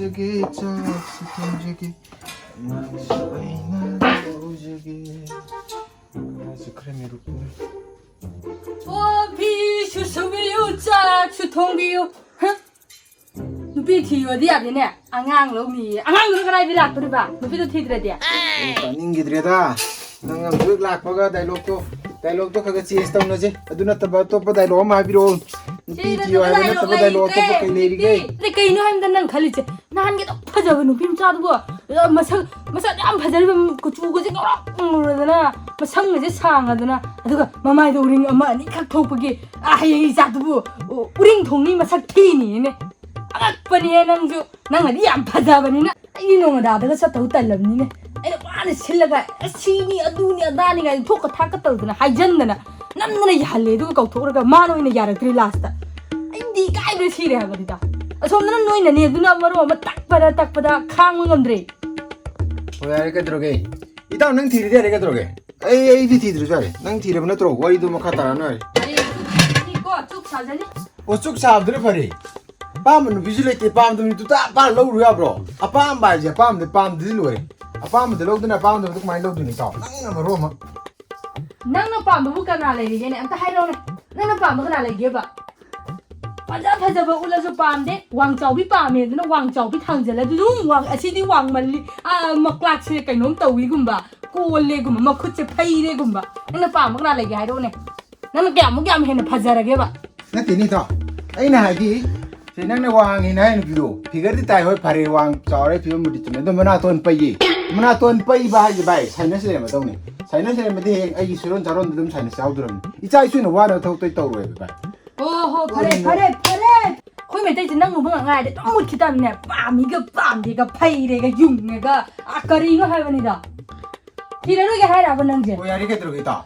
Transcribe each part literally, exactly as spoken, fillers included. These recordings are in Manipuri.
ꯊꯣꯡꯖꯒꯦ, ꯆꯥꯛꯁꯨ ꯊꯣꯡꯖꯒꯦ, ꯑꯉꯥꯡꯁꯨ ꯑꯩꯅ ꯂꯧꯖꯒꯦ꯫ ꯑꯉꯥꯡꯁꯨ ꯈꯔ ꯃꯤꯔꯨꯛ ꯄꯤꯔꯨ꯫ ꯑꯣ, ꯐꯤꯁꯨ ꯁꯨꯕꯤꯌꯨ, ꯆꯥꯛꯁꯨ ꯊꯣꯡꯕꯤꯌꯨ꯫ ꯍ? ꯅꯨꯄꯤ ꯊꯤꯌꯣꯗꯤ ꯌꯥꯗꯦꯅꯦ꯫ ꯑꯉꯥꯡ ꯂꯧꯅꯤꯌꯦ꯫ ꯑꯉꯥꯡꯗꯨꯅ ꯀꯗꯥꯏꯗꯒꯤ ꯂꯥꯛꯇꯣꯔꯤꯕ? ꯅꯨꯄꯤꯗꯣ ꯊꯤꯗ꯭ꯔꯗꯤ? ꯑꯣ, ꯇꯥꯅꯤꯡꯈꯤꯗ꯭ꯔꯦꯗ꯫ ꯅꯪ ꯍꯧꯖꯤꯛ ꯂꯥꯛꯄꯒ dialogue ꯇꯣ, dialogue ꯇꯣ ꯈꯔ ꯈꯔ change ꯇꯧꯅꯁꯦ꯫ ꯑꯗꯨ ꯅꯠꯇꯕ ꯑꯇꯣꯞꯄ dialogue ꯑꯃ ꯍꯥꯏꯕꯤꯔꯛꯑꯣ꯫ ꯅꯨꯄꯤ ꯁꯤꯗ ꯊꯤꯌꯣ ꯍꯥꯏꯕ dialogue ꯅꯠꯇꯕ dialogue ꯑꯇꯣꯞꯄ ꯂꯩꯇꯦ꯫ ꯀꯩ ꯂꯩꯔꯤꯒꯦ? ꯅꯨꯄꯤ, ꯑꯗꯩ ꯀꯩꯅꯣ ꯍꯥꯏꯕꯗ ꯅꯪ ꯈꯜꯂꯤꯁꯦ? ꯅꯍꯥꯟꯒꯤ ꯑꯗꯨꯛ ꯐꯖꯕ ꯅꯨꯄꯤ ꯃꯆꯥꯗꯨꯕꯨ, ꯑ, ꯃꯁꯛ, ꯃꯁꯛ ꯌꯥꯝ ꯐꯖꯔꯤꯕ, ꯀꯨꯆꯨꯒꯁꯦ ꯉꯧꯔꯣꯛ ꯉꯧꯔꯗꯅ, ꯃꯁꯝꯒꯁꯦ ꯁꯥꯡꯉꯗꯅ, ꯑꯗꯨꯒ ꯃꯃꯥꯏꯗ ꯎꯔꯤꯡ ꯑꯃ ꯑꯅꯤꯈꯛ ꯊꯣꯛꯄꯒꯤ, ꯑ, ꯍꯌꯦꯡ ꯏꯆꯥꯗꯨꯕꯨ, ꯎ-, ꯎꯔꯤꯡ ꯊꯣꯡꯅꯤ, ꯃꯁꯛ ꯊꯤꯅꯤꯅꯦ꯫ ꯑꯉꯛꯄꯅꯤꯍꯦ ꯅꯪꯁꯨ꯫ ꯅꯪꯅꯗꯤ ꯌꯥꯝ ꯐꯖꯕꯅꯤꯅ ꯑꯩꯗꯤ ꯅꯣꯡꯃꯗꯥꯗꯒ ꯆꯠꯇꯧ ꯇꯜꯂꯕꯅꯤꯅꯦ꯫ ꯑꯩꯅ ꯋꯥꯅ ꯁꯤꯜꯂꯒ, "ꯑꯁ, ꯁꯤꯅꯤ, ꯑꯗꯨꯅꯤ, ꯑꯗꯥꯅꯤ" ꯀꯥꯏꯅ ꯊꯣꯛꯀ ꯊꯥꯛꯀ ꯇꯧꯗꯅ ꯍꯥꯏꯖꯟꯗꯅ ꯅꯝꯗꯅ ꯌꯥꯍꯜꯂꯦ, ꯑꯗꯨꯒ ꯀꯧꯊꯣꯛꯎꯔꯒ ꯃꯥꯅ ꯑꯣꯏꯅ ꯌꯥꯔꯛꯇ꯭ꯔꯦ ꯂꯥꯁꯇ꯫ ꯑꯩꯗꯤ ꯏꯀꯥꯏꯕꯅ ꯁꯤꯔꯦ ꯍꯥꯏꯕꯅꯤꯗ꯫ ꯑꯁꯣꯝꯗꯅ ꯅꯣꯏꯅꯅꯦ, ꯑꯗꯨꯅ ꯃꯔꯣꯟ ꯑꯃ ꯇꯛꯄꯗ ꯇꯛꯄꯗ ꯈꯥꯡꯕ ꯉꯝꯗ꯭ꯔꯦ꯫ ꯍꯣꯏ, ꯌꯥꯔꯦ, ꯀꯩꯗꯧꯔꯒꯦ? ꯏꯇꯥꯎ, ꯅꯪ ꯊꯤꯔꯗꯤ ꯌꯥꯔꯦ, ꯀꯩꯗꯧꯔꯒꯦ? ꯑꯩ, ꯑꯩꯗꯤ ꯊꯤꯗ꯭ꯔꯁꯨ ꯌꯥꯔꯦ꯫ ꯅꯪ ꯊꯤꯔꯕ ꯅꯠꯇ꯭ꯔꯣ? ꯋꯥꯔꯤꯗꯣ ꯃꯈꯥ ꯇꯥꯔꯛꯑꯅꯨ ꯌꯥꯔꯦ꯫ ꯑꯩ ꯀꯣ ꯆꯨꯛ ꯁꯥꯖꯅꯤ꯫ ꯑꯣ, ꯆꯨꯛ ꯁꯥꯕꯗꯨꯅ ꯐꯔꯦ꯫ ꯑꯄꯥꯝꯕ ꯅꯨꯄꯤꯁꯨ ꯂꯩꯇꯦ, ꯄꯥꯝꯗꯕ ꯅꯨꯄꯤꯗꯨ ꯇꯥ ꯄꯥ ꯂꯧꯔꯨ ꯌꯥꯕ꯭ꯔꯣ? ꯑꯄꯥꯝꯕ ꯍꯥꯏꯁꯦ ꯑꯄꯥꯝꯕꯗꯤ ꯄꯥꯝꯗꯗꯤ ꯂꯣꯏꯔꯦ꯫ ꯑꯄꯥꯝꯕꯗ ꯂꯧꯗꯅ ꯑꯄꯥꯝꯗꯕꯗꯣ ꯀꯃꯥꯏꯅ ꯂꯧꯗꯣꯏꯅꯣ, ꯏꯇꯥꯎ? ꯅꯪꯅ ꯃꯔꯣꯟ ꯑꯃ꯫ ꯅꯪꯅ ꯄꯥꯝꯕꯕꯨ ꯀꯅꯥ ꯂꯩꯔꯤꯒꯦꯅꯦ? ꯑꯝꯇ ꯍꯥꯏꯔꯛꯎꯅꯦ꯫ ꯅꯪꯅ ꯄꯥꯝꯕ ꯀꯅꯥ ꯂꯩꯒꯦꯕ? ꯐꯖ ꯐꯖꯕ ꯎꯠꯂꯁꯨ ꯄꯥꯝꯗꯦ, ꯋꯥꯡ ꯆꯥꯎꯕꯤ ꯄꯥꯝꯃꯦ ꯑꯗꯨꯅ ꯋꯥꯡ ꯆꯥꯎꯕꯤ ꯊꯥꯡꯖꯜꯂ ꯑꯗꯨꯝ ꯋꯥꯡ-, ꯑꯁꯤꯗꯤ ꯋꯥꯡꯃꯜꯂꯤ, ꯑꯥ, ꯃꯀ꯭ꯂꯥꯛꯁꯦ ꯀꯩꯅꯣꯝ ꯇꯧꯏꯒꯨꯝꯕ, ꯀꯣꯜꯂꯦꯒꯨꯝꯕ, ꯃꯈꯨꯠꯁꯦ ꯐꯩꯔꯦꯒꯨꯝꯕ꯫ ꯅꯪꯅ ꯄꯥꯝꯕ ꯀꯅꯥ ꯂꯩꯒꯦ ꯍꯥꯏꯔꯛꯎꯅꯦ꯫ ꯅꯪꯅ ꯀꯌꯥꯃꯨꯛ ꯌꯥꯝ ꯍꯦꯟꯅ ꯐꯖꯔꯒꯦꯕ? ꯅꯠꯇꯦꯅꯦ ꯏꯇꯥꯎ, ꯑꯩꯅ ꯍꯥꯏꯗꯤ, ꯁꯤ ꯅꯪꯅ ꯋꯥꯡꯉꯦꯅ ꯍꯥꯏ ꯅꯨꯄꯤꯗꯣ, figure ꯗꯤ ꯇꯥꯏ, ꯍꯣꯏ, ꯐꯔꯦ, ꯋꯥꯡ ꯆꯥꯎꯔꯦ, ꯐꯤꯕꯝꯕꯨꯗꯤ ꯆꯨꯝꯃꯦ, ꯑꯗꯣ ꯃꯅꯥꯇꯣꯟ ꯄꯩꯌꯦ꯫ ꯃꯅꯥꯇꯣꯟ ꯄꯩꯕ ꯍꯥꯏꯁꯦ ꯚꯥꯏ, sinus ꯂꯩꯔꯝꯃꯗꯧꯅꯦ꯫ Sinus ꯂꯩꯔꯝꯃꯗꯤ ꯍꯌꯦꯡ ꯑꯩꯒꯤ ꯁꯨꯔꯣꯟ ꯆꯥꯔꯣꯟꯗ ꯑꯗꯨꯝ sinus ꯌꯥꯎꯗꯣꯔꯝꯅꯤ꯫ ꯏꯆꯥ ꯏꯁꯨꯅ ꯋꯥꯅꯕ ꯊꯕꯛꯇꯣ ꯑꯩ ꯇꯧꯔꯣꯏꯕ ꯚꯥꯏ꯫ ꯑꯣ ꯍꯣ, ꯐꯔꯦ, ꯐꯔꯦ, ꯐꯔꯦ꯫ ꯑꯩꯈꯣꯏ ꯃꯩꯇꯩꯁꯦ ꯅꯪ ꯎꯕ ꯉꯥꯏꯔꯗꯤ ꯑꯗꯨꯝ ꯃꯨꯠꯈꯤ ꯇꯥꯕꯅꯤꯅꯦ꯫ ꯄꯥꯝꯃꯤꯒ ꯄꯥꯝꯗꯦꯒ, ꯐꯩꯔꯦꯒ ꯌꯨꯡꯉꯦꯒ, ꯑꯥ, ꯀꯔꯤꯅꯣ ꯍꯥꯏꯕꯅꯤꯗ꯫ ꯊꯤꯔꯔꯣꯏꯒꯦ ꯍꯥꯏꯔꯕ ꯅꯪꯁꯦ? ꯍꯣꯏ, ꯌꯥꯔꯦ, ꯀꯩꯗꯧꯔꯒꯦ ꯏꯇꯥꯎ?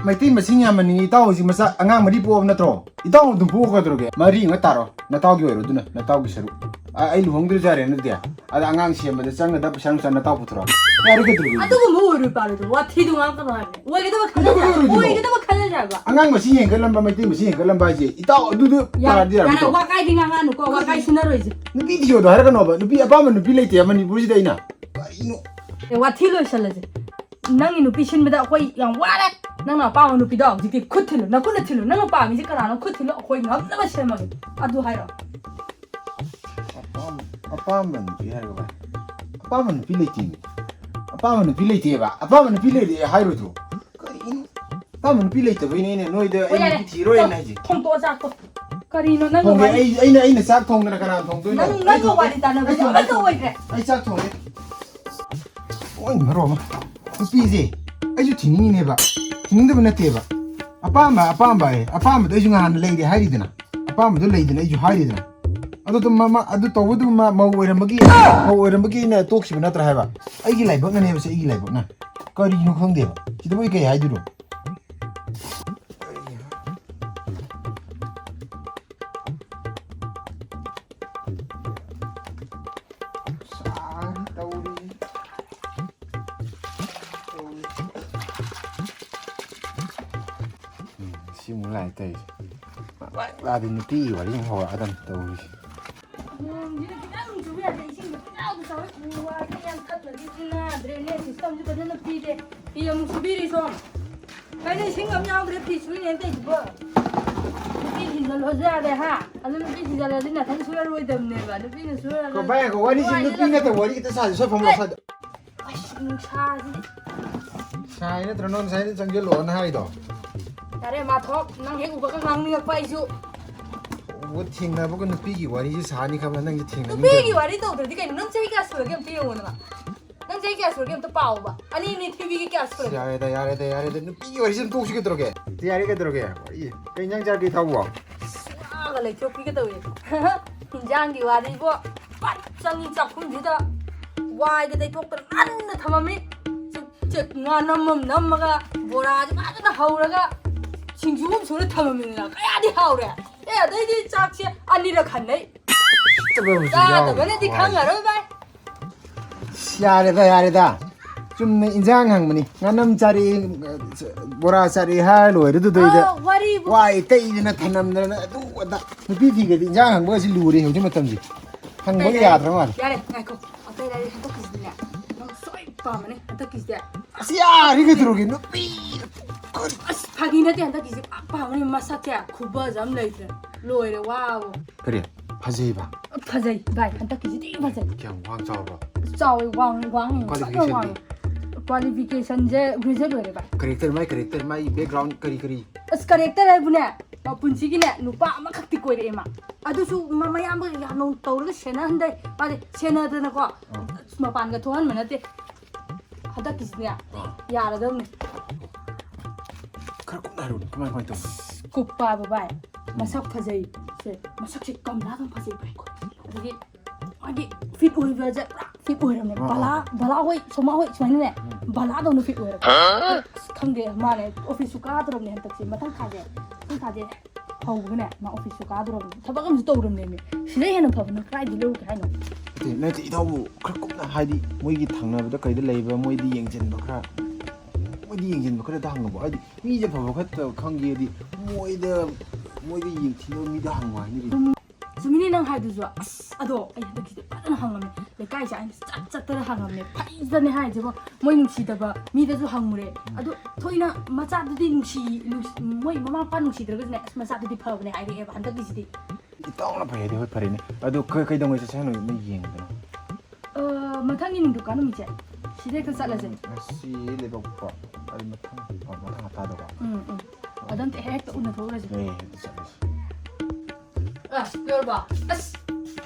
ꯃꯩꯇꯩ ꯃꯁꯤꯡ ꯌꯥꯝꯃꯟꯅꯤꯡꯉꯤ ꯏꯇꯥꯎ, ꯍꯧꯖꯤꯛ ꯃꯆꯥ ꯑꯉꯥꯡ ꯃꯔꯤ ꯄꯣꯛꯑꯕ ꯅꯠꯇ꯭ꯔꯣ? ꯏꯇꯥꯎ ꯑꯗꯨꯝ ꯄꯣꯛꯑꯣ, ꯀꯩꯗꯧꯔꯒꯦ? ꯃꯔꯤ ꯑꯃ ꯇꯥꯔꯣ, ꯅꯇꯥꯎꯒꯤ ꯑꯣꯏꯔꯣ, ꯑꯗꯨꯅ ꯅꯇꯥꯎꯒꯤ ꯁꯔꯨꯛ꯫ ꯑ-, ꯑꯩ ꯂꯨꯍꯣꯡꯗ꯭ꯔꯁꯨ ꯌꯥꯔꯦ ꯑꯗꯨꯗꯤ꯫ ꯑꯗ ꯑꯉꯥꯡ ꯁꯦꯝꯕꯗ ꯆꯪꯒꯗꯕ ꯄꯩꯁꯥ ꯅꯨꯡꯁꯥ ꯅꯇꯥꯎ ꯄꯨꯊꯣꯔꯛꯑꯣ꯫ ꯌꯥꯔꯦ, ꯀꯩꯗꯧꯔꯒꯦ? ꯑꯗꯨꯒꯨꯝꯕ ꯑꯣꯏꯔꯣꯏ ꯄꯥꯔꯣꯏꯗꯕ ꯋꯥꯊꯤꯗꯣ ꯉꯥꯡꯉꯛꯀꯅꯣ ꯍꯥꯏꯕꯅꯦ꯫ ꯑꯣꯏꯒꯗꯕ ꯈꯜꯂꯁꯦ ꯀꯩꯗꯧꯕꯩ ꯍꯥꯏꯕ꯫ ꯑꯣꯏꯔꯣꯏꯗꯣꯏꯅꯣ? ꯑꯣꯏꯒꯗꯕ ꯈꯜꯂꯁꯦ ꯍꯥꯏꯕ꯫ ꯑꯉꯥꯡ ꯃꯁꯤꯡ ꯍꯦꯟꯒꯠꯂꯝꯕ, ꯃꯩꯇꯩ ꯃꯁꯤꯡ ꯍꯦꯟꯒꯠꯂꯝꯕ ꯍꯥꯏꯁꯦ, ꯏꯇꯥꯎ, ꯑꯗꯨꯗꯣ ꯌꯥꯔꯦ, ꯄꯥꯔꯗꯤ ꯌꯥꯔꯕ, ꯌꯥꯔꯦ, ꯏꯇꯥꯎ? ꯋꯥꯀꯥꯏꯗꯤ ꯉꯥꯡꯉꯛꯑꯅꯨꯀꯣ, ꯋꯥꯀꯥꯏ ꯁꯤꯟꯅꯔꯣꯏꯁꯦ꯫ ꯅꯨꯄꯤ ꯊꯤꯌꯣꯗꯣ ꯍꯥꯏꯔꯛꯀꯅꯣꯕ꯫ ꯅꯨꯄꯤ, ꯑꯄꯥꯝꯕ ꯅꯨꯄꯤ ꯂꯩꯇꯦ ꯃꯅꯤꯄꯨꯔꯁꯤꯗ ꯑꯩꯅ꯫ ꯀꯔꯤꯅꯣ? ꯑꯦ, ꯋꯥꯊꯤ ꯂꯣꯏꯁꯜꯂꯁꯦ꯫ ꯅꯪꯒꯤ ꯅꯨꯄꯤ ꯁꯤꯟꯕꯗ ꯑꯩꯈꯣꯏ ꯌꯥꯝ ꯋꯥꯔꯦ꯫ ꯅꯪꯅ ꯑꯄꯥꯝꯕ ꯅꯨꯄꯤꯗꯣ ꯍꯧꯖꯤꯛꯇꯤ ꯈꯨꯠ ꯊꯤꯜꯂꯨ꯫ ꯅꯈꯨꯠꯅ ꯊꯤꯜꯂꯨ꯫ ꯅꯪꯅ ꯄꯥꯝꯃꯤꯁꯦ ꯀꯅꯥꯅꯣ? ꯈꯨꯠ ꯊꯤꯜꯂꯨ꯫ ꯑꯩꯈꯣꯏ ꯉꯝꯅꯕ ꯁꯦꯝꯃꯒꯦ꯫ ꯑꯗꯨ ꯍꯥꯏꯔꯣ꯫ ꯑꯄꯥꯝꯕ, ꯑꯄꯥꯝꯕ ꯅꯨꯄꯤ ꯍꯥꯏꯔꯒ ꯚꯥꯏ, ꯑꯄꯥꯝꯕ ꯅꯨꯄꯤ ꯂꯩꯇꯦꯅꯦ꯫ ꯑꯄꯥꯝꯕ ꯅꯨꯄꯤ ꯂꯩꯇꯦꯕ꯫ ꯑꯄꯥꯝꯕ ꯅꯨꯄꯤ ꯂꯩꯔꯗꯤ ꯍꯥꯏꯔꯣꯏꯗ꯭ꯔꯣ? ꯀꯔꯤꯅꯣ? ꯑꯄꯥꯝꯕ ꯅꯨꯄꯤ ꯂꯩꯇꯕꯩꯅꯦ ꯑꯩꯅ ꯅꯣꯏꯗ ꯑꯩ ꯍꯣꯏ, ꯌꯥꯔꯦ꯫ ꯅꯨꯄꯤ ꯊꯤꯔꯣꯏꯅ ꯍꯥꯏꯁꯦ꯫ ꯊꯣꯡꯇꯣꯛꯑꯣ ꯆꯥꯛꯇꯣ꯫ ꯀꯔꯤꯅꯣ ꯅꯪ ꯊꯣꯡꯒꯦ꯫ ꯋꯥꯔꯤ-, ꯑꯩ, ꯑꯩꯅ, ꯑꯩꯅ ꯆꯥꯛ ꯊꯣꯡꯗꯅ ꯀꯅꯥꯅ ꯊꯣꯡꯗꯣꯏꯅꯣ? ꯅꯪ, ꯑꯩ ꯅꯪꯒ ꯊꯣꯡꯒꯦ꯫ ꯋꯥꯔꯤ ꯇꯥꯟꯅꯕꯁꯦ ꯑꯩ ꯊꯣꯡꯒꯦ꯫ ꯑꯃꯠꯇ ꯑꯣꯏꯗ꯭ꯔꯦ꯫ ꯑꯩ ꯆꯥꯛ ꯊꯣꯡꯒꯦ꯫ ꯃꯣꯏ ꯃꯔꯣꯟ ꯑꯃ꯫ ꯅꯨꯄꯤꯁꯦ ꯑꯩꯁꯨ ꯊꯤꯅꯤꯡꯉꯤꯅꯦꯕ꯫ ꯊꯤꯅꯤꯡꯗꯕ ꯅꯠꯇꯦꯕ꯫ ꯑꯄꯥꯝꯕ, ꯑꯄꯥꯝꯕ ꯑꯦ, ꯑꯄꯥꯝꯕꯗꯣ ꯑꯩꯁꯨ ꯉꯍꯥꯟ ꯂꯩꯔꯦ ꯍꯥꯏꯔꯤꯗꯅ꯫ ꯑꯄꯥꯝꯕꯗꯣ ꯂꯩꯗꯅ ꯑꯩꯁꯨ ꯍꯥꯏꯔꯤꯗꯅ꯫ ꯑꯗꯨ ꯑꯗꯨꯝ ꯃ-, ꯃ-, ꯑꯗꯨ ꯇꯧꯕꯗꯨ ꯃ-, ꯃꯧ ꯑꯣꯏꯔꯝꯕꯒꯤ, ꯃꯧ ꯑꯣꯏꯔꯝꯕꯒꯤ ꯑꯩꯅ ꯇꯣꯛꯈꯤꯕ ꯅꯠꯇ꯭ꯔꯥ ꯍꯥꯏꯕ? ꯑꯩꯒꯤ ꯂꯥꯏꯕꯛꯅꯅꯦꯕ ꯁꯤ, ꯑꯩꯒꯤ ꯂꯥꯏꯕꯛꯅ꯫ ꯀꯔꯤꯅꯣ ꯈꯪꯗꯦꯕ꯫ ꯁꯤꯗꯕꯨ ꯑꯩ ꯀꯩ ꯍꯥꯏꯗꯣꯏꯅꯣ? ꯁꯥꯔꯤ ꯇꯧꯔꯤ꯫ ꯎꯝ, ꯁꯤꯃꯨꯛ ꯂꯥꯛꯑꯦ ꯇꯧꯔꯤꯁꯦ꯫ ꯃꯥꯗꯤ ꯅꯨꯄꯤꯒꯤ ꯋꯥꯔꯤ ꯑꯃꯨꯛ ꯍꯧꯔꯛꯑꯗꯝꯅꯤ ꯇꯧꯔꯤꯁꯦ꯫ ꯅꯣꯡꯁꯤꯅ ꯈꯤꯇꯪ ꯆꯨꯕ ꯌꯥꯗꯦ, ꯏꯁꯤꯡꯗꯣ ꯄꯨꯡꯌꯥꯎꯗ ꯆꯥꯎꯋꯦ꯫ ꯎ ꯋꯥꯁꯦ ꯌꯥꯟꯊꯠꯇ꯭ꯔꯗꯤ ꯅꯥꯗ꯭ꯔꯦꯅꯦ, systemꯁꯨ ꯐꯖꯅ ꯄꯤꯗꯦ꯫ ꯐꯤ ꯑꯃꯨꯛ ꯁꯨꯕꯤꯔꯤ ꯁꯣꯝ꯫ ꯀꯩꯅꯣ ꯏꯁꯤꯡ ꯑꯃ ꯌꯥꯎꯗ꯭ꯔꯦ, ꯐꯤ ꯁꯨꯔꯤꯅꯦꯅ ꯇꯧꯔꯤꯗꯨꯕꯣ? ꯅꯨꯄꯤ ꯊꯤꯖꯤꯜꯂꯣꯁꯨ ꯌꯥꯗꯦ, ꯍꯥ? ꯑꯗꯨ ꯅꯨꯄꯤ ꯊꯤꯖꯤꯜꯂꯗꯤ ꯅꯊꯟ ꯁꯨꯔꯔꯣꯏꯗꯕꯅꯦꯕ, ꯅꯨꯄꯤꯅ ꯁꯨꯔꯒ ꯀꯣ, ꯚꯥꯏ, ꯉꯥꯏꯈꯣ, ꯋꯥꯔꯤꯁꯤ ꯅꯨꯡꯉꯥꯏꯅꯤ ꯅꯨꯄꯤ ꯅꯪ꯫ ꯅꯠꯇꯕ ꯋꯥꯔꯤ ꯈꯤꯇ ꯁꯥꯁꯤ, ꯁ꯭ꯋꯥꯏ ꯐꯝꯃꯣ, ꯁ꯭ꯋꯥꯏꯗ꯫ ꯑꯁ, ꯅꯨꯡꯁꯥꯁꯤꯗꯤ꯫ ꯁꯥꯏ ꯅꯠꯇ꯭ꯔꯣ ꯅꯪ ꯉꯁꯥꯏꯗ ꯆꯪꯁꯤꯜꯂꯣꯅ ꯍꯥꯏꯗꯣ? ꯌꯥꯔꯦ, ꯃꯥꯊꯣꯛ, ꯅꯪ ꯍꯦꯛ ꯎꯕꯒ ꯉꯥꯡꯅꯤꯡꯉꯛꯄ ꯑꯩꯁꯨ꯫ ꯎꯕ ꯊꯦꯡꯅꯕꯒ ꯅꯨꯄꯤꯒꯤ ꯋꯥꯔꯤꯁꯤ ꯁꯥꯅꯤ ꯈꯟꯕ ꯅꯪꯁꯦ ꯊꯦꯡꯅꯅꯤꯡꯗ꯭ꯔꯦ꯫ ꯅꯨꯄꯤꯒꯤ ꯋꯥꯔꯤ ꯇꯧꯗ꯭ꯔꯗꯤ ꯀꯩꯅꯣ? ꯅꯪ ꯆꯍꯤ ꯀꯌꯥ ꯁꯨꯔꯒꯦ ꯑꯝꯇ ꯌꯦꯡꯉꯣꯗꯅ꯫ ꯅꯪ ꯆꯍꯤ ꯀꯌꯥ ꯁꯨꯔꯒꯦ ꯑꯝꯇ ꯄꯥꯎꯕ꯫ ꯑꯅꯤ ꯑꯅꯤ ꯊꯤꯕꯤꯒꯤ ꯀꯌꯥ ꯁꯨꯔꯒꯦ? ꯌꯥꯔꯦꯗ, ꯌꯥꯔꯦꯗ, ꯌꯥꯔꯦꯗ꯫ ꯅꯨꯄꯤꯒꯤ ꯋꯥꯔꯤꯁꯤ ꯑꯗꯨꯝ ꯇꯣꯛꯁꯤ ꯀꯩꯗꯧꯔꯒꯦ? ꯌꯥꯔꯦ ꯀꯩꯗꯧꯔꯒꯦ? ꯋꯥꯔꯤ꯫ ꯀꯩ ꯏꯟꯖꯥꯡ ꯆꯥꯔꯒꯦ ꯏꯇꯥꯎꯕꯣ? ꯁꯨꯡꯌꯥꯒ ꯂꯩꯊꯣꯛꯄꯤꯒ ꯇꯧꯏ꯫ ꯏꯟꯖꯥꯡꯒꯤ ꯋꯥꯔꯤꯕꯣ꯫ ꯄꯠ ꯆꯪꯉꯤ ꯆꯥꯛꯈꯨꯝꯁꯤꯗ꯫ ꯋꯥꯏꯒ ꯇꯩꯊꯣꯛꯇꯅ ꯅꯥꯟꯅ ꯊꯝꯃꯝꯃꯤ꯫ ꯆꯨ-, ꯆꯦ-, ꯉꯥ ꯅꯝ ꯑꯃ ꯅꯝꯃꯒ ꯕꯣꯔꯥꯁꯦ ꯐꯖꯅ ꯍꯧꯔꯒ ꯁꯤꯡꯖꯨ ꯑꯃ ꯁꯨꯔ ꯊꯝꯃꯝꯃꯤꯗꯅ꯫ ꯀꯌꯥꯗꯤ ꯍꯥꯎꯔꯦ꯫ ꯑꯦ, ꯑꯗꯩꯗꯤ ꯆꯥꯛꯁꯦ ꯑꯅꯤꯔꯛ ꯍꯟꯅꯩ꯫ ꯆꯥꯗꯕꯅꯗꯤ ꯈꯪꯉꯔꯣꯏ, ꯚꯥꯏ꯫ ꯑꯁ, ꯌꯥꯔꯦꯗ, ꯌꯥꯔꯦꯗ꯫ ꯆꯨꯝꯅ ꯏꯟꯖꯥꯡ ꯍꯪꯕꯅꯤ꯫ ꯉꯥꯅꯝ ꯆꯥꯔꯛꯑꯦ, ꯕꯣꯔꯥ ꯆꯥꯔꯛꯑꯦ ꯍꯥꯏꯔ ꯂꯣꯏꯔꯦ ꯑꯗꯨꯗꯩꯗ꯫ ꯑ, ꯋꯥꯔꯤꯕꯨ꯫ ꯋꯥꯏ ꯇꯩꯗꯅ ꯊꯅꯝꯗꯅ ꯑꯗꯨ ꯑꯗꯥ꯫ ꯅꯨꯄꯤ ꯊꯤꯒꯗꯤ ꯏꯟꯖꯥꯡ ꯍꯪꯕꯒꯁꯤ ꯂꯨꯔꯦ ꯍꯧꯖꯤꯛ ꯃꯇꯝꯁꯤ꯫ ꯍꯪꯕꯒ ꯌꯥꯗ꯭ꯔ ꯃꯥꯜꯂꯦ꯫ ꯌꯥꯔꯦ, ꯉꯥꯏꯈꯣ꯫ ꯑꯇꯩ ꯂꯥꯏꯔꯤ ꯍꯟꯗꯛꯀꯤꯁꯤꯗꯤꯅꯦ꯫ ꯅꯪ ꯁꯣꯏ ꯄꯥꯝꯃꯅꯤ ꯍꯟꯗꯛꯀꯤꯁꯤꯗꯤ꯫ ꯑꯁ, ꯌꯥꯔꯦ ꯀꯩꯗꯧꯔꯒꯦ? ꯅꯨꯄꯤ꯫ ꯑꯁ, ꯐꯥꯒꯤ ꯅꯠꯇꯦ, ꯍꯟꯗꯛꯀꯤꯁꯤ ꯄꯥꯛ ꯄꯥꯝꯃꯅꯤ꯫ ꯃꯁꯛꯁꯦ ꯈꯨꯐꯖ ꯑꯃ ꯂꯩꯇ꯭ꯔꯦ꯫ ꯂꯣꯏꯔꯦ, ꯋꯥꯕꯨ꯫ ꯀꯔꯤ? ꯐꯖꯩꯕ? ꯐꯖꯩ, ꯚꯥꯏ, ꯍꯟꯗꯛꯀꯤꯁꯤꯗꯤ ꯐꯖꯩ꯫ ꯀꯌꯥꯝ ꯋꯥꯡ ꯆꯥꯎꯔꯕ? ꯆꯥꯎꯋꯦ, ꯋꯥꯡ-, ꯋꯥꯡꯉꯤ, ꯐꯖꯅ ꯋꯥꯡꯉꯤ꯫ Qualification ꯗꯤ? Qualification ꯁꯦ graduate ꯂꯣꯏꯔꯦ, ꯚꯥꯏ꯫ Character, ꯃꯥꯏ character, ꯃꯥꯏ background ꯀꯔꯤ ꯀꯔꯤ? ꯑꯁ, character ꯍꯥꯏꯕꯨꯅꯦ, ꯃꯄꯨꯟꯁꯤꯒꯤꯅꯦ, ꯅꯨꯄꯥ ꯑꯃꯈꯛꯇꯤ ꯀꯣꯏꯔꯛꯑꯦ ꯃꯥ꯫ ꯑꯗꯨꯁꯨ ꯃ-, ꯃꯌꯥꯝꯕ ꯌꯥꯝꯅ ꯇꯧꯔꯒ ꯁꯦꯟꯅꯍꯟꯗꯦ꯫ ꯃꯥꯗꯤ ꯁꯦꯟꯅꯗꯅꯀꯣ, ꯑꯥ꯫ ꯑꯁ, ꯃꯄꯥꯟꯒ ꯊꯣꯛꯍꯟꯕ ꯅꯠꯇꯦ꯫ ꯍꯟꯗꯛꯀꯤꯁꯤꯅꯦ, ꯑꯥ꯫ ꯌꯥꯔꯗꯕꯅꯦ꯫ ꯈꯔ ꯀꯨꯞꯅ ꯍꯥꯏꯔꯛꯎꯅꯦ, ꯀꯃꯥꯏ, ꯀꯃꯥꯏ ꯇꯧꯕꯅꯣ? ꯀꯨꯞꯄꯕ ꯚꯥꯏ, ꯎꯝ꯫ ꯃꯁꯛ ꯐꯖꯩ꯫ ꯁꯦ, ꯃꯁꯛꯁꯦ ꯀꯃꯂꯥꯗꯧꯅ ꯐꯖꯩ ꯚꯥꯏ꯫ ꯑꯗꯒꯤ ꯃꯥꯒꯤ fit ꯑꯣꯏꯕꯁꯦ ꯄꯨꯔꯥ fit ꯑꯣꯏꯔꯝꯅꯦ꯫ ꯑꯥ, ꯕꯂꯥ, ꯑꯥ꯫ ꯕꯂꯥ ꯍꯣꯏ, ꯁꯣꯃꯥ ꯍꯣꯏ ꯁꯨꯃꯥꯏꯅꯅꯦ, ꯎꯝ꯫ ꯕꯂꯥꯗꯧꯅ fit ꯑꯣꯏꯔꯝꯅꯦ꯫ ꯍꯥ? ꯑꯁ, ꯈꯪꯗꯦ, ꯃꯥꯅꯦ office ꯁꯨ ꯀꯥꯗ꯭ꯔꯕꯅꯦ ꯍꯟꯗꯛꯁꯦ꯫ ꯃꯊꯪ ꯊꯥꯁꯦ, ꯃꯊꯪ ꯊꯥꯁꯦ ꯍꯧꯕꯒꯅꯦ, ꯃꯥ office ꯁꯨ ꯀꯥꯗ꯭ꯔꯕꯅꯦ꯫ ꯊꯕꯛ ꯑꯃꯁꯨ ꯇꯧꯔꯕꯅꯦꯃꯤ꯫ ꯁꯤꯗꯩ ꯍꯦꯟꯅ ꯐꯕꯅ ꯀꯗꯥꯏꯗ ꯂꯧꯔꯨꯒꯦ ꯍꯥꯏꯅꯣ? ꯅꯠꯇꯦ, ꯅꯠꯇꯦ, ꯏꯇꯥꯎꯕꯨ ꯈꯔ ꯀꯨꯞꯅ ꯍꯥꯏꯗꯤ ꯃꯣꯏꯒꯤ ꯊꯪꯅꯕꯗ ꯀꯩꯗ ꯂꯩꯕ ꯃꯣꯏꯗꯤ ꯌꯦꯡꯁꯤꯟꯕ ꯈꯔ, ꯃꯣꯏꯗꯤ ꯌꯦꯡꯁꯤꯟꯕ ꯈꯔ ꯍꯦꯛꯇ ꯍꯪꯉꯨꯕ꯫ ꯍꯥꯏꯗꯤ ꯃꯤꯁꯦ ꯐꯕ ꯐꯠꯇꯕ ꯈꯪꯒꯦꯗꯤ ꯃꯣꯏꯗ, ꯃꯣꯏꯗ ꯌꯦꯡꯊꯤꯅꯕ ꯃꯤꯗ ꯍꯪꯉꯨ ꯍꯥꯏꯅꯔꯤ꯫ ꯆꯨꯝ-, ꯆꯨꯝꯃꯤꯅꯦ ꯅꯪ ꯍꯥꯏꯗꯨꯁꯨ꯫ ꯑꯁ, ꯑꯗꯣ ꯑꯩ ꯍꯟꯗꯛꯀꯤꯗꯤ ꯐꯖꯅ ꯍꯪꯉꯝꯃꯦ꯫ ꯂꯩꯀꯥꯏꯁꯦ ꯑꯩꯅ ꯆꯠ ꯆꯠꯇꯅ ꯍꯪꯉꯝꯃꯦ꯫ ꯐꯩꯖꯅꯦ ꯍꯥꯏꯁꯤꯕꯣ꯫ ꯃꯣꯏ ꯅꯨꯡꯁꯤꯗꯕ ꯃꯤꯗꯁꯨ ꯍꯪꯉꯨꯔꯦ꯫ ꯎꯝ꯫ ꯑꯗꯣ ꯊꯣꯏꯅ ꯃꯆꯥꯗꯨꯗꯤ ꯅꯨꯡꯁꯤ-, ꯅꯨꯡꯁꯤ-, ꯃꯣꯏ ꯃꯃꯥ ꯃꯄꯥ ꯅꯨꯡꯁꯤꯗ꯭ꯔꯒꯁꯨꯅꯦ, ꯑꯁ, ꯃꯆꯥꯗꯨꯗꯤ ꯐꯕꯅꯦ ꯍꯥꯏꯔꯛꯑꯦꯕ ꯍꯟꯗꯛꯀꯤꯁꯤꯗꯤ꯫ ꯏꯇꯥꯎꯅ ꯐꯩ ꯍꯥꯏꯗꯤ ꯍꯣꯏ ꯐꯔꯦꯅꯦ꯫ ꯑꯗꯣ ꯀ-, ꯀꯩꯗꯧꯉꯩ ꯆꯠꯁꯦ ꯍꯥꯏꯅꯣ ꯃꯣꯏ ꯌꯦꯡꯕꯗꯅꯣ? ꯑ, ꯃꯊꯪꯒꯤ ꯅꯤꯡꯊꯧꯀꯥ ꯅꯨꯃꯤꯠꯁꯦ ꯁꯤꯗ ꯍꯦꯛꯇ ꯆꯠꯂꯁꯦ꯫ ꯎꯝ, ꯉꯁꯤ ꯂꯩꯕꯥꯛꯄꯣꯛꯄ꯫ ꯑꯩ ꯃꯊꯪ, ꯑ, ꯃꯊꯪ ꯍꯞꯇꯥꯗꯀꯣ꯫ ꯎꯝ, ꯎꯝ꯫ ꯑꯗꯣ ꯑꯝꯇ ꯍꯦꯛꯇ ꯎꯅꯊꯣꯛꯎꯔꯁꯦ꯫ ꯌꯥꯏ, ꯌꯥꯏ, ꯍꯦꯛꯇ ꯆꯠꯂꯁꯦ꯫ ꯑꯁ, ꯂꯣꯏꯔꯕꯣ? ꯑꯁ,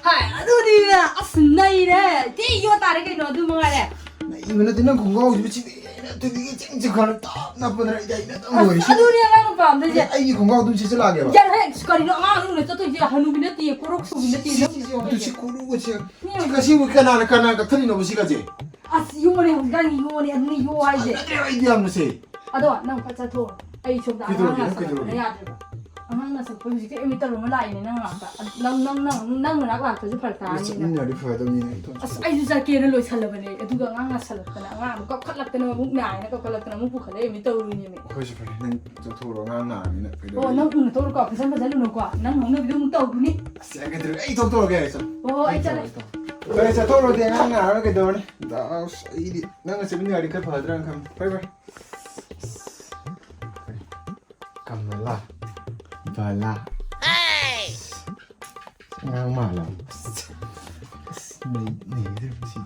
ꯍꯥꯏ, ꯑꯗꯨꯅꯤꯅ, ꯑꯁ, ꯅꯩꯔꯦ꯫ ꯊꯤ ꯌꯣ ꯇꯥꯔꯦ ꯀꯩꯅꯣ, ꯑꯗꯨ ꯃꯉꯥꯏꯔꯦ꯫ ꯅꯩꯕ ꯅꯠꯇꯦ, ꯅꯪ ꯈꯣꯡꯒ꯭ꯔꯥꯎꯁꯤꯕꯨ ꯆꯤꯡ-, ꯇꯨꯕꯤꯒꯤ ꯆꯤꯡ ꯆꯤꯡꯈꯠꯂ ꯇꯞ ꯅꯞꯄꯗꯅ ꯑꯩꯗꯤ ꯑꯩꯅ ꯑꯗꯨꯝ ꯑꯁ, ꯂꯣꯏꯔꯦ꯫ ꯁꯤ ꯑꯗꯨꯅꯦ ꯑꯉꯥꯡ ꯄꯥꯝꯗꯣꯏꯁꯦ꯫ ꯑꯩꯒꯤ ꯈꯣꯡꯒ꯭ꯔꯥꯎ ꯑꯗꯨꯝ ꯁꯦꯠꯆꯜꯂꯛꯑꯒꯦꯕ꯫ ꯌꯥꯔꯦ, ꯀꯔꯤꯅꯣ ꯑꯉꯥꯡ ꯑꯗꯨꯝ ꯆꯠꯇꯣꯏꯁꯦ? ꯍꯅꯨꯕꯤ ꯅꯠꯇꯦ, ꯀꯣꯔꯣꯛ ꯁꯨꯕꯤ ꯅꯠꯇꯦ, ꯁꯤ, ꯅꯪ ꯁꯤ, ꯁꯤ, ꯑꯗꯨ ꯁꯤ ꯀꯣꯔꯣꯛ ꯁꯦ꯫ ꯁꯤ ꯉꯁꯤꯕꯨ ꯀꯅꯥꯅ, ꯀꯅꯥ ꯀꯛꯊꯠꯂꯤꯅꯣꯕ ꯁꯤꯒꯁꯦ? ꯑꯁ, ꯌꯣꯅꯦ, ꯍꯧꯖꯤꯛꯀꯥꯟꯒꯤ ꯌꯣꯅꯦ, ꯑꯗꯨꯅꯤ ꯌꯣ ꯍꯥꯏꯁꯦ꯫ ꯐꯖꯗ꯭ꯔꯦ ꯑꯩꯗꯤ ꯌꯥꯝꯅ ꯁꯦ꯫ ꯑꯗꯣ ꯅꯪ ꯐꯠ ꯆꯠꯊꯣꯛꯑꯣ꯫ ꯑꯩ ꯁꯣꯝꯗ ꯀꯩꯗꯧꯔꯒꯦ? ꯑꯉꯥꯡ ꯅꯪ ꯂꯥꯛꯁꯜꯂꯛꯄꯅ ꯀꯩꯗꯧꯔꯒꯦ? ꯌꯥꯗ꯭ꯔꯦꯕ꯫ ꯑꯉꯥꯡ ꯅꯁꯛꯄ ꯍꯧꯖꯤꯛꯇꯤ ꯑꯦꯃꯤ ꯇꯧꯔꯨ ꯑꯃ ꯂꯥꯛꯏꯅꯦ ꯅꯪ ꯉꯥꯛꯇ꯫ ꯅꯪ ꯅꯪ ꯅꯪ ꯅꯪ ꯃꯅꯥꯛ ꯂꯥꯛꯇ꯭ꯔꯁꯨ ꯐꯔꯛ ꯇꯥꯔꯅꯤ ꯅꯪ꯫ ꯆꯠꯃꯤꯟꯅꯔꯗꯤ ꯐꯗꯧꯅꯤꯅꯦ, ꯏꯇꯣꯝ ꯑꯁ, ꯆꯠꯄ꯫ ꯑꯩꯁꯨ ꯆꯠꯀꯦꯅ ꯂꯣꯏꯁꯜꯂꯕꯅꯦ, ꯑꯗꯨꯒ ꯑꯉꯥꯡ ꯅꯥꯁꯜꯂꯛꯇꯅ, ꯑꯉꯥꯡ ꯑꯃ ꯀꯞꯈꯠꯂꯛꯇꯅ, ꯃꯕꯨꯛ ꯅꯥꯏꯅ ꯀꯞꯈꯠꯂꯛꯇꯅ ꯑꯃꯨꯛ ꯄꯨꯈꯠꯂꯛꯏꯅꯦ ꯇꯧꯔꯨꯏꯅꯦꯃꯤ꯫ ꯑꯩꯈꯣꯏꯁꯨ ꯐꯔꯦ, ꯅꯪ ꯆꯠꯊꯣꯛꯎꯔꯣ, ꯑꯉꯥꯡ ꯅꯥꯔꯕꯅꯤꯅ ꯑꯣ, ꯀꯩꯗꯧꯔꯤ? ꯅꯪ ꯎꯅꯊꯣꯛꯎꯔꯣꯀꯣ, ꯐꯖꯅ ꯐꯖꯅ ꯎꯅꯧꯀꯣ, ꯅꯪ ꯍꯧꯅꯕꯤꯗꯣ ꯑꯃꯨꯛ ꯇꯧꯈꯤꯅꯤ꯫ ꯑꯁ, ꯌꯥꯝ ꯀꯩꯗꯧꯔꯤ? ꯑꯩ ꯊꯣꯛꯇꯣꯛꯑꯒꯦ, ꯆꯠ-, ꯑꯣ, ꯑꯩ ꯑꯩ ꯆꯠꯂꯦ꯫ ꯆꯠꯂꯦ꯫ ꯐꯔꯦ, ꯆꯠꯊꯣꯛꯎꯔꯣꯗꯤ, ꯑꯉꯥꯡ ꯅꯥꯔꯒ ꯀꯩꯗꯧꯔꯅꯤ? ꯑꯁ, ꯑꯩꯗꯤ ꯅꯪꯒ ꯆꯠꯃꯤꯟꯅꯔꯗꯤ ꯈꯔ ꯐꯗ꯭ꯔꯥꯅ ꯈꯟꯕ꯫ ꯐꯔꯦ, ꯐꯔꯦ꯫ ꯀꯃꯂꯥ꯫ ꯕꯂꯥ꯫ ꯑꯉꯥꯡ ꯃꯥꯜꯂꯕ꯫ ꯑꯁ, ꯅꯩ-, ꯅꯩꯗꯣꯔꯤꯕ ꯁꯤ꯫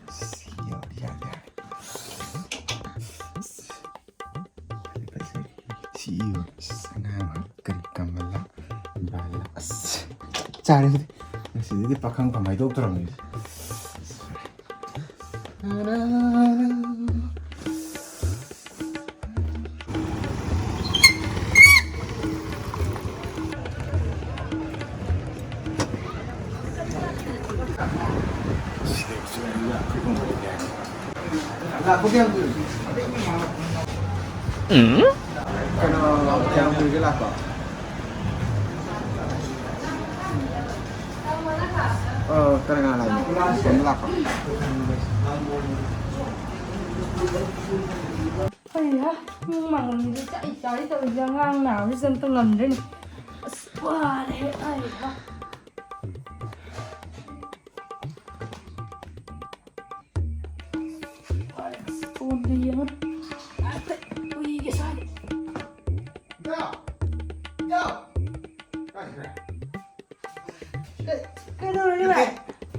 ꯑꯁ, ꯌꯥꯔꯦ, ꯌꯥꯔꯦ, ꯌꯥꯔꯦ꯫ ꯑꯁ, ꯐꯖꯩ, ꯐꯖꯩ꯫ ꯁꯤ ꯏꯌꯨ꯫ ꯑꯁ, ꯑꯉꯥꯡ ꯑꯃ ꯀꯔꯤ ꯀꯃꯂꯥ, ꯕꯂꯥ꯫ ꯑꯁ, ꯆꯥꯔꯦ ꯁꯤꯗꯤ꯫ ꯉꯁꯤꯗꯩꯗꯤ ꯄꯥꯈꯪ ꯐꯝ ꯍꯥꯏꯗꯣꯛꯇ꯭ꯔꯕꯅꯤ꯫ ꯂꯥꯛꯄ ꯀꯌꯥꯝ ꯀꯨꯏꯔꯒꯦ? ꯎꯝ? ꯀꯩꯅꯣ, ꯀꯌꯥꯝ ꯀꯨꯏꯔꯒꯦ ꯂꯥꯛꯄ? ꯑ, ꯀꯅꯥ ꯀꯅꯥ ꯂꯥꯛꯏꯅꯣ? ꯏꯇꯣꯝꯇ ꯂꯥꯛꯄ? ꯍꯩꯍꯥ, ꯏꯃꯨꯡ ꯃꯥꯡꯒꯣꯟꯁꯤꯗꯤ ꯆꯥꯏ ꯆꯥꯏ ꯇꯧꯔꯤꯁꯦ, ꯑꯉꯥꯡ ꯅꯥꯕꯁꯤꯗ ꯑꯝꯇ ꯉꯝꯗ꯭ꯔꯦꯅꯦ꯫ ꯑꯁ, ꯋꯥꯔꯦꯍꯦ, ꯍꯩꯍꯥ꯫ ꯋꯥꯔꯦ, ꯑꯁ, ꯐꯣꯟꯗ ꯌꯦꯡꯉꯨ꯫ ꯍꯦꯛꯇ ꯎꯏꯒꯦ ꯁ꯭ꯋꯥꯏꯗ꯫ ꯏꯇꯥꯎ! ꯏꯇꯥꯎ! ꯀꯥꯏ ꯆꯠꯈ꯭ꯔꯦ? ꯀꯩ-, ꯀꯩꯗꯧꯔꯒꯦ ꯚꯥꯏ?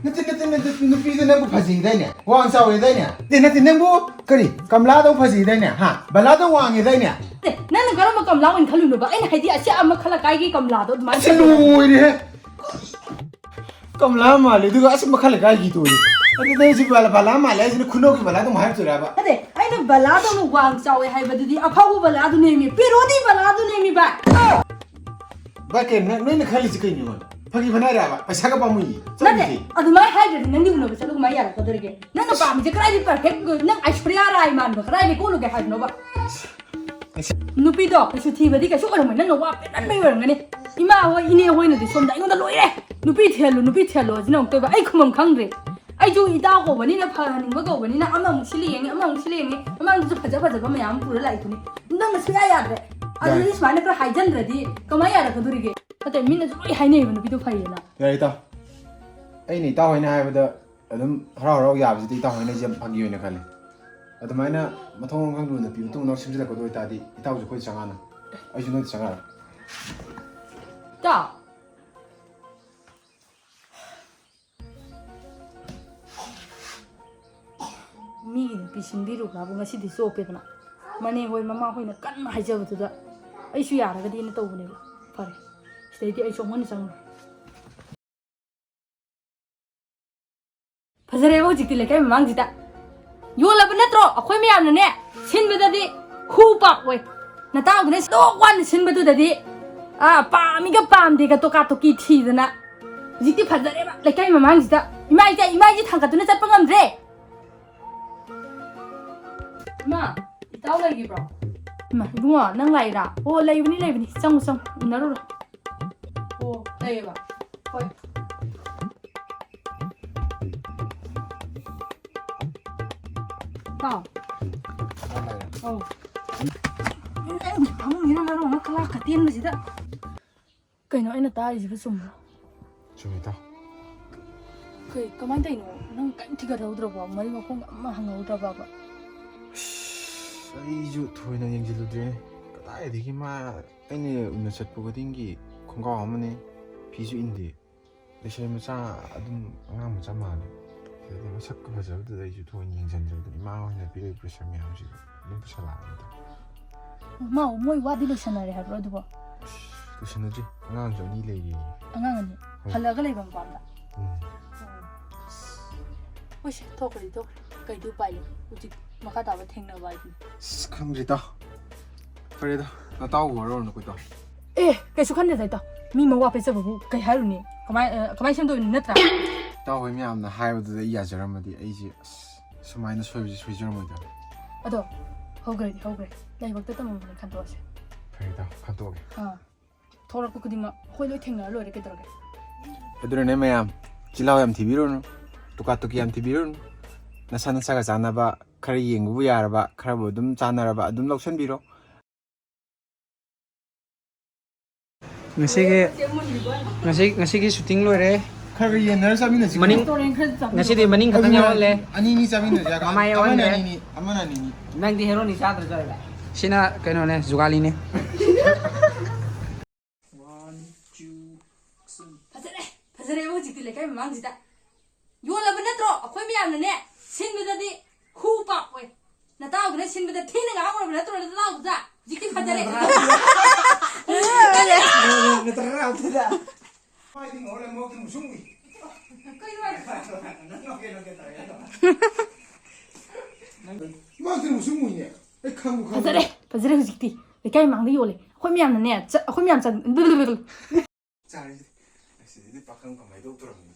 ꯅꯠꯇꯦ, ꯅꯠꯇꯦ, ꯅꯠꯇꯦ, ꯅꯠꯇꯦ, ꯅꯨꯄꯤꯗꯣ ꯅꯪꯕꯨ ꯐꯖꯩꯗꯥꯏꯅꯦ? ꯋꯥꯡ ꯆꯥꯎꯋꯦꯗꯥꯏꯅꯦ? ꯅꯠꯇꯦ, ꯅꯠꯇꯦ, ꯅꯪꯕꯨ ꯀꯔꯤ? ꯀꯃꯂꯥꯗꯧ ꯐꯖꯩꯗꯥꯏꯅꯦ? ꯍꯥ? ꯕꯂꯥꯗꯧ ꯋꯥꯡꯉꯦꯗꯥꯏꯅꯦ? ꯑꯦ, ꯅꯪꯅ ꯀꯔꯝꯕ ꯀꯃꯂꯥ ꯑꯣꯏꯅ ꯈꯜꯂꯨꯅꯣꯕ? ꯑꯩꯅ ꯍꯥꯏꯗꯤ ꯑꯁꯤ ꯑꯃ ꯈꯜꯂ ꯀꯥꯏꯒꯤ ꯀꯃꯂꯥꯗꯣ ꯑꯗꯨꯃꯥꯏꯅ ꯑꯁ, ꯈꯜꯂꯨꯅꯣ꯫ ꯂꯣꯏꯔꯦꯍꯦ! ꯀꯃꯂꯥ ꯃꯥꯜꯂꯦ, ꯑꯗꯨꯒ ꯑꯁ ꯃꯈꯥ ꯂꯩꯀꯥꯏꯒꯤ ꯇꯣꯏ꯫ ꯑꯗꯨꯗ ꯑꯩꯁꯦ ꯕꯂꯥ, ꯕꯂꯥ ꯃꯥꯜꯂꯦ ꯍꯥꯏꯁꯤꯅ ꯈꯨꯅꯧꯒꯤ ꯕꯂꯥꯗꯧ ꯍꯥꯏꯔꯛꯇꯣꯏꯔꯕ? ꯅꯠꯇꯦ, ꯑꯩꯅ ꯕꯂꯥꯗꯧꯅ ꯋꯥꯡ ꯆꯥꯎꯋꯦ ꯍꯥꯏꯕꯗꯨꯗꯤ ꯑꯐꯥꯎꯕ ꯕꯂꯥꯗꯨꯅꯦꯃꯤ, ꯄꯦꯔꯣꯗꯤ ꯕꯂꯥꯗꯨꯅꯦꯃꯤ ꯚꯥꯏ꯫ ꯚꯥꯏ, ꯀꯩꯅꯣ, ꯅꯣꯏ-, ꯅꯣꯏꯅ ꯈꯜꯂꯤꯁꯤ ꯀꯩꯅꯣ ꯑꯩꯉꯣꯟꯗ? ꯐꯥꯒꯤ ꯐꯅꯥꯏꯔꯕ? ꯄꯩꯁꯥꯒ ꯄꯥꯝꯃꯨꯏꯌꯦ꯫ ꯅꯠꯇꯦ, ꯆꯠꯂꯨꯁꯤ꯫ ꯑꯗꯨꯃꯥꯏꯅ ꯍꯥꯏꯗ꯭ꯔꯗꯤ ꯅꯪꯗꯤ ꯎꯅꯕ ꯆꯠꯂꯨ ꯀꯃꯥꯏꯅ ꯌꯥꯔꯛꯀꯗꯧꯔꯤꯒꯦ? ꯅꯪꯅ ꯄꯥꯝꯃꯤꯁꯦ ꯀꯗꯥꯏꯗꯤ perfect, ꯅꯪ ꯑꯥꯏꯁꯣꯔꯤꯌꯥ ꯔꯥꯏ ꯃꯥꯟꯕ ꯀꯗꯥꯏꯗꯤ ꯀꯣꯠꯂꯨꯒꯦ ꯍꯥꯏꯕꯅꯣꯕ? ꯅꯨꯄꯤꯗꯣ ꯀꯩꯁꯨ ꯊꯤꯕꯗꯤ ꯀꯩꯁꯨ ꯑꯣꯏꯔꯝꯃꯣꯏ, ꯅꯪꯅ ꯋꯥ ꯄꯦꯠꯃꯟꯕꯩ ꯑꯣꯏꯔꯝꯒꯅꯤ꯫ ꯏꯃꯥ ꯍꯣꯏ, ꯏꯅꯦ ꯍꯣꯏꯅꯗꯤ ꯁꯣꯝꯗ ꯑꯩꯉꯣꯟꯗ "ꯂꯣꯏꯔꯦ, ꯅꯨꯄꯤ ꯊꯤꯍꯜꯂꯨ, ꯅꯨꯄꯤ ꯊꯤꯍꯜꯂꯨ" ꯁꯤꯅ ꯑꯃꯨꯛꯇꯣꯏꯕ꯫ ꯑꯩ ꯈꯨꯝꯕꯝ ꯈꯪꯗ꯭ꯔꯦ꯫ ꯑꯩꯁꯨ ꯏꯇꯥ ꯀꯧꯕꯅꯤꯅ, ꯐꯍꯟꯅꯤꯡꯕ ꯀꯧꯕꯅꯤꯅ, ꯑꯃꯃꯨꯛ ꯁꯤꯜꯂ ꯌꯦꯡꯉꯤ, ꯑꯃꯃꯨꯛ ꯁꯤꯜꯂ ꯌꯦꯡꯉꯤ, ꯑꯃꯃꯨꯛꯁꯨ ꯐꯖ ꯐꯖꯕ ꯃꯌꯥꯝ ꯑꯃ ꯄꯨꯔ ꯂꯥꯛꯏꯗꯨꯅꯤ꯫ ꯅꯪꯅ ꯁꯨꯡꯌꯥ ꯌꯥꯗ꯭ꯔꯦ꯫ ꯑꯗꯨꯗꯤ ꯌꯥꯏ꯫ ꯁꯨꯃꯥꯏꯅ ꯈꯔ ꯍꯥꯏꯖꯟꯗ꯭ꯔꯗꯤ ꯀꯃꯥꯏꯅ ꯌꯥꯔꯛꯀꯗꯣꯔꯤꯒꯦ? ꯅꯠꯇꯦ, ꯃꯤꯅꯁꯨ ꯂꯣꯏ ꯍꯥꯏꯅꯩꯕ ꯅꯨꯄꯤꯗꯣ ꯐꯩꯌꯦꯅ꯫ ꯌꯥꯔꯦ ꯏꯇꯥꯎ, ꯑꯩꯅ ꯏꯇꯥꯎ ꯍꯣꯏꯅ ꯍꯥꯏꯕꯗ ꯑꯗꯨꯝ ꯍꯔꯥꯎ ꯍꯔꯥꯎ ꯌꯥꯕꯁꯤꯗꯤ ꯏꯇꯥꯎ ꯍꯣꯏꯅ ꯑꯩꯁꯦ ꯐꯥꯒꯤ ꯑꯣꯏꯅ ꯈꯜꯂꯦ꯫ ꯑꯗꯨꯃꯥꯏꯅ ꯃꯊꯣꯡ ꯃꯔꯝ ꯈꯪꯗꯅ ꯅꯨꯄꯤ ꯃꯇꯨꯡ ꯃꯅꯥꯎ ꯁꯦꯝꯖꯤꯜꯂꯛꯀꯗꯣꯏ ꯑꯣꯏꯇꯥꯔꯗꯤ ꯏꯇꯥꯎꯁꯨ ꯑꯩꯈꯣꯏꯗ ꯆꯪꯉꯛꯑꯅꯨ, ꯑꯩꯁꯨ ꯅꯣꯏꯗ ꯆꯪꯉꯛꯑꯔꯣꯏ꯫ ꯏꯇꯥꯎ, ꯃꯤꯒꯤ ꯅꯨꯄꯤ ꯁꯤꯟꯕꯤꯔꯨꯕ꯭ꯔꯥꯕꯨ ꯉꯁꯤꯗꯤ ꯆꯣꯞꯄꯦꯗꯅ꯫ ꯃꯅꯦ ꯍꯣꯏ, ꯃꯃꯥ ꯍꯣꯏꯅ ꯀꯟꯅ ꯍꯥꯏꯖꯕꯗꯨꯗ ꯑꯩꯁꯨ ꯌꯥꯔꯒꯗꯤꯅ ꯇꯧꯕꯅꯦꯕ꯫ ꯐꯔꯦ, ꯁꯤꯗꯩꯗꯤ ꯑꯩꯁꯨ ꯑꯃꯨꯛ ꯍꯟꯅ ꯆꯪꯉꯣꯏ꯫ ꯐꯖꯔꯦꯕ ꯍꯧꯖꯤꯛꯇꯤ ꯂꯩꯀꯥꯏ ꯃꯃꯥꯡꯁꯤꯗ꯫ ꯌꯣꯜꯂꯕ ꯅꯠꯇ꯭ꯔꯣ? ꯑꯩꯈꯣꯏ ꯃꯌꯥꯝꯅꯅꯦ ꯁꯤꯟꯕꯗꯗꯤ ꯈꯨ ꯄꯥꯛ ꯑꯣꯏ꯫ ꯅꯇꯥꯎꯗꯨꯅ ꯁꯤꯗꯣꯛ ꯋꯥꯅ ꯁꯤꯟꯕꯗꯨꯗꯗꯤ, ꯑꯥ, ꯄꯥꯝꯃꯤꯒ ꯄꯥꯝꯗꯦꯒ ꯇꯣꯀꯥ ꯇꯣꯀꯤ ꯊꯤꯗꯅ꯫ ꯍꯧꯖꯤꯛꯇꯤ ꯐꯖꯔꯦꯕ ꯂꯩꯀꯥꯏ ꯃꯃꯥꯡꯁꯤꯗ꯫ ꯏꯃꯥ ꯏꯆꯥ, ꯏꯃꯥ ꯏꯆꯦ ꯊꯥꯡꯒꯠꯇꯨꯅ ꯆꯠꯄ ꯉꯝꯗ꯭ꯔꯦ꯫ ꯏꯃꯥ, ꯏꯇꯥꯎ ꯂꯩꯔꯤꯕ꯭ꯔꯣ? ꯏꯃꯥ, ꯏꯕꯨꯡꯉꯣ, ꯅꯪ ꯂꯥꯛꯏꯔꯥ? ꯑꯣ, ꯂꯩꯕꯅꯤ, ꯂꯩꯕꯅꯤ꯫ ꯆꯪꯉꯨ, ꯆꯪꯉꯨ, ꯎꯅꯔꯨꯔꯣ꯫ ꯑꯣ, ꯂꯩꯌꯦꯕ꯫ ꯍꯣꯏ꯫ ꯏꯇꯥꯎ꯫ ꯑꯧ꯫ ꯐꯃꯨꯡꯁꯤꯅ ꯃꯔꯣꯟ ꯑꯃ ꯈꯂꯥꯛ ꯈꯇꯦꯟꯕꯁꯤꯗ꯫ ꯀꯩꯅꯣ ꯑꯩꯅ ꯇꯥꯔꯤꯁꯤꯕꯨ ꯆꯨꯝꯕ꯭ꯔꯣ? ꯆꯨꯝꯃꯤ ꯏꯇꯥꯎ꯫ ꯀꯩ, ꯀꯃꯥꯏꯅ ꯇꯧꯔꯤꯅꯣ? ꯅꯪ ꯀꯔꯤꯝ ꯊꯤꯒꯠꯍꯧꯗ꯭ꯔꯕꯣ? ꯃꯔꯤ ꯃꯈꯣꯡ ꯑꯃ ꯍꯪꯍꯧꯗ꯭ꯔꯕꯕ? ꯑꯁ, ꯑꯩꯁꯨ ꯊꯣꯏꯅ ꯌꯦꯡꯁꯤꯜꯂꯨꯗ꯭ꯔꯦ꯫ ꯀꯗꯥꯏꯗꯒꯤ ꯃꯥ, ꯑꯩꯅ ꯎꯅ ꯆꯠꯄ ꯈꯨꯗꯤꯡꯒꯤ ꯈꯣꯡꯒ꯭ꯔꯥꯎ ꯑꯃꯅꯦ, ꯐꯤꯁꯨ ꯏꯟꯗꯦ꯫ ꯂꯩꯁꯥꯕꯤ ꯃꯆꯥ ꯑꯗꯨꯝ, ꯑꯉꯥꯡ ꯃꯆꯥ ꯃꯥꯜꯂꯦ꯫ ꯑꯗꯨꯗꯤ ꯃꯁꯛꯀ ꯐꯖꯕꯗꯨꯗ ꯑꯩꯁꯨ ꯊꯣꯏꯅ ꯌꯦꯡꯁꯤꯟꯗ꯭ꯔꯦ꯫ ꯑꯗꯨꯝ ꯏꯃꯥ ꯍꯣꯏꯅ ꯄꯤꯔꯛꯏ ꯄꯩꯁꯥ ꯃꯌꯥꯝꯁꯤꯗ ꯑꯗꯨꯝ ꯄꯨꯁꯜꯂꯛꯑꯕꯅꯤꯗ꯫ ꯃꯥ, ꯃꯣꯏ ꯋꯥꯗꯤ ꯂꯣꯏꯁꯟꯅꯔꯦ ꯍꯥꯏꯕ꯭ꯔꯣ ꯑꯗꯨꯕꯣ? ꯑꯁ, ꯂꯣꯏꯁꯟꯅꯗ꯭ꯔꯤ꯫ ꯑꯉꯥꯡꯁꯨ ꯑꯅꯤ ꯂꯩꯔꯤꯌꯦ꯫ ꯑꯉꯥꯡ ꯑꯅꯤ? ꯍꯣꯏ꯫ ꯍꯜꯂꯛꯑꯒ ꯂꯩꯕ ꯃꯄꯥꯝꯗ? ꯎꯝ꯫ ꯑꯣ꯫ ꯍꯣꯏꯁꯦ, ꯊꯣꯛꯈ꯭ꯔꯗꯤ ꯊꯣꯛꯈ꯭ꯔꯦ꯫ ꯀꯩꯗꯤ ꯎꯄꯥꯏ ꯂꯩ? ꯍꯧꯖꯤꯛ ꯃꯈꯥ ꯇꯥꯕ ꯊꯦꯡꯅꯕ ꯍꯥꯏꯗꯨꯅꯤ꯫ ꯑꯁ, ꯈꯪꯗ꯭ꯔꯦ ꯏꯇꯥꯎ꯫ ꯐꯔꯦꯗ, ꯅꯇꯥꯎꯒ ꯋꯥꯔꯧꯔꯅꯨꯀꯣ ꯏꯇꯥꯎ꯫ ꯑꯦ, ꯀꯩꯁꯨ ꯈꯟꯗꯦꯗ ꯏꯇꯥꯎ꯫ ꯃꯤ ꯃꯋꯥ ꯄꯦꯠꯆꯕꯕꯨ ꯀꯩ ꯍꯥꯏꯔꯨꯅꯤ? ꯀꯃꯥꯏ-, ꯑ, ꯀꯃꯥꯏ ꯁꯦꯝꯗꯣꯏꯅꯣ ꯅꯠꯇ꯭ꯔꯥ? ꯏꯇꯥꯎ ꯍꯣꯏ ꯃꯌꯥꯝꯅ ꯍꯥꯏꯕꯗꯨꯗ ꯑꯩ ꯌꯥꯖꯔꯝꯃꯗꯤ ꯑꯩꯁꯦ, ꯑꯁ, ꯁꯨꯃꯥꯏꯅ ꯁꯣꯏꯕꯁꯦ ꯁꯣꯏꯖꯔꯝꯃꯣꯏꯗꯕꯅꯤ꯫ ꯑꯗꯣ, ꯍꯧꯈ꯭ꯔꯗꯤ ꯍꯧꯈ꯭ꯔꯦ, ꯂꯥꯏꯕꯛꯇ ꯇꯝꯃꯝꯕꯅꯤ, ꯈꯟꯗꯣꯛꯑꯁꯦ꯫ ꯐꯔꯦ, ꯇꯥꯎ, ꯈꯟꯗꯣꯛꯑꯒꯦ꯫ ꯑꯥ, ꯊꯣꯛꯂꯛꯄ ꯈꯨꯗꯤꯡꯃꯛ ꯑꯩꯈꯣꯏ ꯂꯣꯏ ꯊꯦꯡꯅꯔ ꯂꯣꯏꯔꯦ, ꯀꯩꯗꯧꯔꯒꯦ? ꯑꯗꯨꯅꯅꯦ ꯃꯌꯥꯝ, ꯆꯤꯜꯍꯥꯎ ꯌꯥꯝ ꯊꯤꯕꯤꯔꯨꯅꯨ, ꯇꯨꯀꯥ ꯇꯨꯀꯤ ꯌꯥꯝ ꯊꯤꯕꯤꯔꯨꯅꯨ꯫ ꯅꯁꯥ ꯅꯁꯥꯒ ꯆꯥꯟꯅꯕ, ꯈꯔ ꯌꯦꯡꯕꯕꯨ ꯌꯥꯔꯕ, ꯈꯔꯕꯨ ꯑꯗꯨꯝ ꯆꯥꯟꯅꯔꯕ ꯑꯗꯨꯝ ꯂꯧꯁꯟꯕꯤꯔꯣ꯫ ꯉꯁꯤꯒꯤ, ꯉꯁꯤ, ꯉꯁꯤꯒꯤ shooting ꯂꯣꯏꯔꯦ꯫ ꯈꯔ ꯈꯔ ꯌꯦꯟꯅꯔ ꯆꯥꯃꯤꯟꯅꯁꯤ꯫ ꯃꯅꯤꯡ, ꯉꯁꯤꯗꯤ ꯃꯅꯤꯡ ꯈꯛꯇꯪ ꯑꯗꯨꯅ ꯌꯥꯎꯍꯜꯂꯦ꯫ ꯑꯅꯤ ꯑꯅꯤ ꯆꯥꯃꯤꯟꯅꯁꯦ ꯍꯥꯏꯔꯒ꯫ ꯃꯃꯥꯏ ꯑꯃꯅ ꯌꯥꯎꯍꯟꯗ꯭ꯔꯦ꯫ ꯑꯅꯤ ꯑꯅꯤ, ꯑꯃꯅ ꯑꯅꯤ ꯑꯅꯤ꯫ ꯅꯪꯗꯤ ꯍꯦꯔꯣꯅꯤ ꯆꯥꯗ꯭ꯔꯁꯨ ꯌꯥꯔꯦ꯫ ꯁꯤꯅ ꯀꯩꯅꯣꯅꯦ, ꯖꯨꯒꯥꯂꯤꯅꯦ꯫ ꯐꯖꯔꯦ, ꯐꯖꯔꯦ ꯍꯧꯖꯤꯛꯇꯤ ꯂꯩꯀꯥꯏ ꯃꯃꯥꯡꯁꯤꯗ꯫ ꯌꯣꯜꯂꯕ ꯅꯠꯇ꯭ꯔꯣ? ꯑꯩꯈꯣꯏ ꯃꯌꯥꯝꯅꯅꯦ, ꯁꯤꯟꯕꯗꯗꯤ ꯈꯨ ꯄꯥꯛ ꯑꯣꯏ꯫ ꯅꯇꯥꯎꯗꯨꯅ ꯁꯤꯟꯕꯗ ꯊꯤꯅ ꯉꯥꯡꯉꯨꯔꯕ ꯅꯠꯇ꯭ꯔꯣ, ꯅꯇꯥꯎꯗꯨꯗ? ꯍꯧꯖꯤꯛꯇꯤ ꯐꯖꯔꯦ꯫ ꯅꯠꯇ꯭ꯔꯥ? ꯀꯩꯅꯣ ꯍꯥꯏꯁꯦ? ꯃꯥꯁꯨ ꯃꯨꯁꯨꯝ ꯃꯨꯏꯅꯦ꯫ ꯑꯩ ꯈꯪꯕꯨ ꯈꯪꯉꯦ꯫ ꯐꯖꯔꯦ, ꯐꯖꯔꯦ ꯍꯧꯖꯤꯛꯇꯤ꯫ ꯂꯩꯀꯥꯏ ꯃꯃꯥꯡꯗ ꯌꯣꯜꯂꯦ꯫ ꯑꯩꯈꯣꯏ ꯃꯌꯥꯝꯅꯅꯦ, ꯆ-, ꯑꯩꯈꯣꯏ ꯃꯌꯥꯝ ꯆꯪ-, ꯆꯥꯔꯤꯁꯦ꯫ ꯑꯁꯤꯗꯤ ꯄꯥꯈꯪ ꯐꯝ ꯍꯥꯏꯗꯣꯛꯇ꯭ꯔꯕꯅꯤ꯫